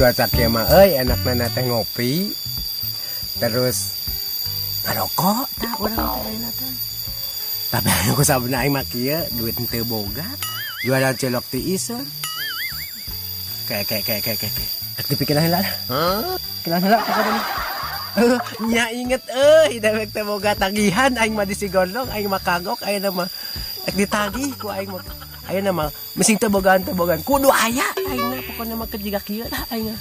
Cuaca kieu mah euy, enakna teh ngopi. Terus ngarokok tah urang teh ayeuna teh. Tapi ku sabna aing mah kieu, duit henteu boga. Jualan cilok ti iseun. Kayak kayak kayak kayak kayak. Rek dipikiran heula lah. Pikiran heula pokona mah. Eh, nya inget euy, dewek teh boga tagihan aing mah di si Gondrong, aing mah kagok ayeuna mah. Rek ditagih ku aing mah. Ayeuna mah mesing teu bogaan, teu bogaan kudu aya aing mah, pokona mah keur jiga kieu lah aing mah.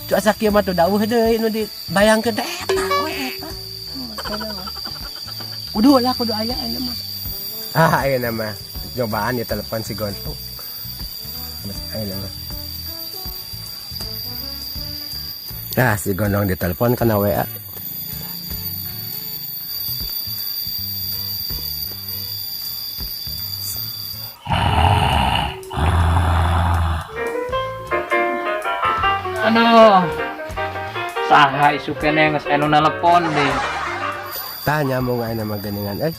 Cuaca kieu mah tuh daweuh deui nu dibayangkeun teh eta we eta. Pokona mah. Kudu lah, kudu aya ayeuna mah. Ah, ayeuna mah cobaan di telepon si Gondrong. Mas ayeuna mah. Nah, si Gondrong di telepon kana WA. Aduh. Saha isuk keneh geus anu nelepon deh. Tah nyambung ayeuna mah geuningan euy.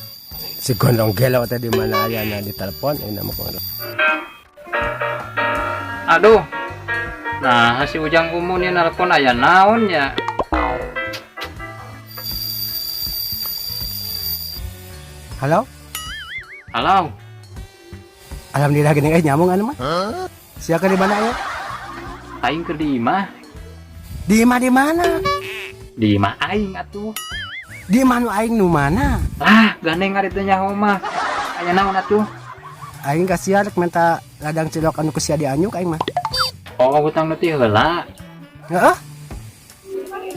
Si Gondrong gelo teh di mana ayana di telepon ayeuna mah Gondrong. Aduh. Nah, si Ujang Umun ieu nelpon aya naon nya? Halo? Halo. Alhamdulillah geuning euy nyambung anu mah. Hah? Sia keur di mana aya? Aing keur di imah. Di imah di mana? Di imah aing atuh. Di imah nu aing nu mana? Lah, gandeng ari teh nyaho mah. Aya naon atuh? Aing ka sia rek minta ladang cilok anu ku sia dianyuk aing mah. Oh, hutang nu ti heula. Heeh.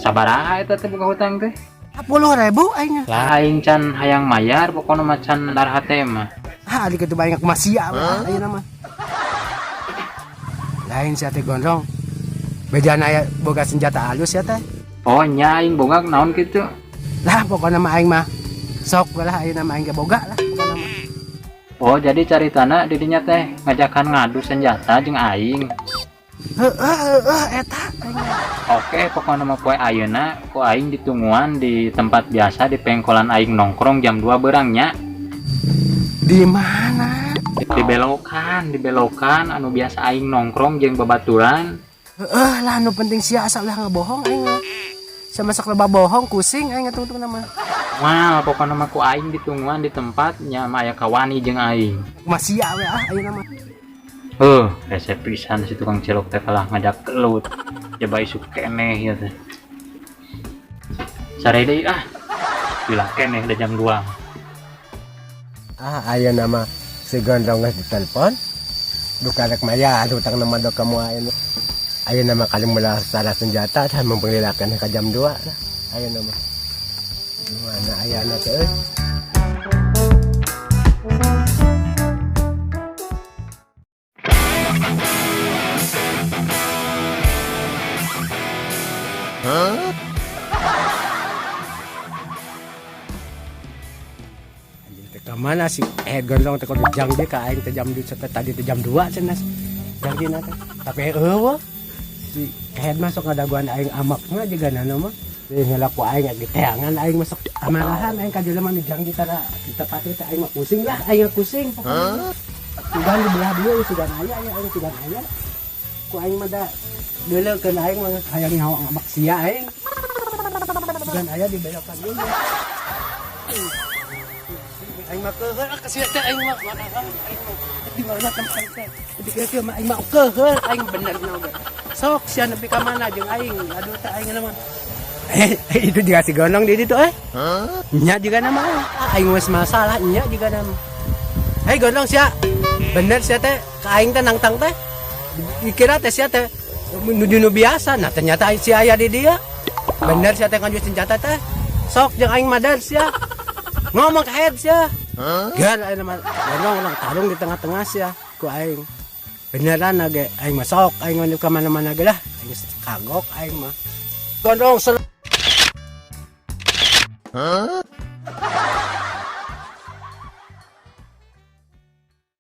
Sabaraha eta teh boga hutang teh? 10.000 aing mah. Lah aing can hayang mayar, pokona mah can darah teh mah. Ah, ari kitu bae ngaku mah sia we ayeuna mah. Lain sia teh Gondrong. Bejana aya boga senjata halus ya teh. Oh, nya aing boga naon kitu? Lah pokona mah aing mah sok we lah ayeuna mah aing ge boga lah pokona mah. Oh, jadi caritana didinya teh ngajakan ngadu senjata jeung aing. Heeh, heeh, eta aing mah. Oke, pokona mah poe ayeuna ku aing ditungguan di tempat biasa di pengkolan aing nongkrong jam 2 beurang nya. Di mana? Di belokan, di belokan anu biasa aing nongkrong jeung babaturan. Heeh lah nu penting sia asa ulah ngabohong aing mah. Sama sok loba bohong kusing aing ngatungtung mah. Wah, pokona mah ku aing ditungguan di tempat nya mah aya kawani jeung aing. Mah sia we ah ayeuna mah. Heuh, resep pisan si tukang cilok teh kalah ngajak kelut. Coba isuk keneh ieu teh. Sare deui ah. Gila keneh udah jam 2. Ah, ayeuna mah si Gondrong geus ditelepon. Duka rek mayar hutang nama dok kamu ayeuna. Ayeuna mah kali mula salah senjata tah mempengililakeun ka jam 2 lah. Ayeuna mah. Mana ayana teh euy? Hah? Anjing teh ka mana si Gondrong teh kudu janji ka aing teh jam 2 teh tadi teh jam 2 cenah. Janjina teh. Tapi eueuh si Ed masuk ngadaguan aing amakna juga nana mah. Deui ngelaku aing agi teangan aing masuk amarahan aing ka jelema nu janji tara ditepati teh aing mah pusing lah, aing mah pusing pokona. Hah? Sugan di belah dieu sugan aya aya aing sugan aya. Ku aing mah da deuleukeun aing mah hayang nyaho ngamak sia aing. Sugan aya di belokan dieu. Aing mah keuheul ah ka sia teh aing mah marahan aing mah. Di mana tempat teh? Di kieu mah aing mah keuheul aing bener na oge. Sok sia nepi ka mana jeung aing? Aduh teh aing mah. Itu juga si Gondrong di ditu euy. Hah? Nya juga nama. Ah, aing geus masalah nya juga nama. Hei Gondrong sia. Bener sia teh ka aing teh nangtang teh. Dikira teh sia teh nu biasa. Nah ternyata si aya di dia. Bener sia teh ngaju senjata teh. Sok jeung aing madar sia. Ngomong ka head sia. Hah? Geus aing mah Gondrong urang tarung di tengah-tengah sia ku aing. Beneran ge aing mah sok aing mah ka mana-mana ge lah. Aing kagok aing mah. Gondrong Hah?